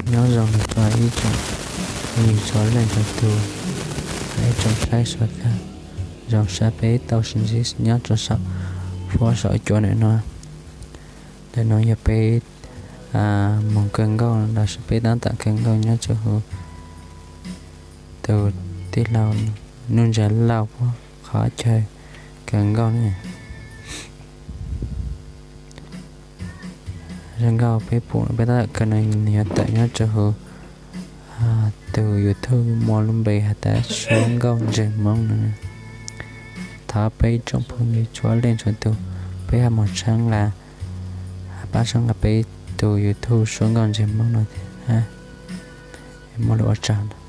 Nyob zoo rau ib tsoom phooj ywg txhua leej txhua tus, ib tsoom saib sawv daws. Zoo sab peb tau sib ntsib nyob rau saum huab saum cua ntawm no. Ntawm no yog peb mus kawg nkauj los sis peb tab tom kawg nkauj nyob rau hauv tus tij laug Nuj Ntsa Lauj puag qhov chaw kawg nkauj ne. Zoo nkauj peb pum peb tab tom kawg no nws yuav tawm nyob rau hauv tus YouTube muaj lub npe has tas Suab Nkauj Ntseg Hmoob no. Thov peb ib tsoom phooj ywg txhua leej txhua tus, peb ho mus tshab nqa, pab tshab nqa peb tus YouTube Suab Nkauj Ntseg Hmoob no thiab. Muaj lus ua tsaug.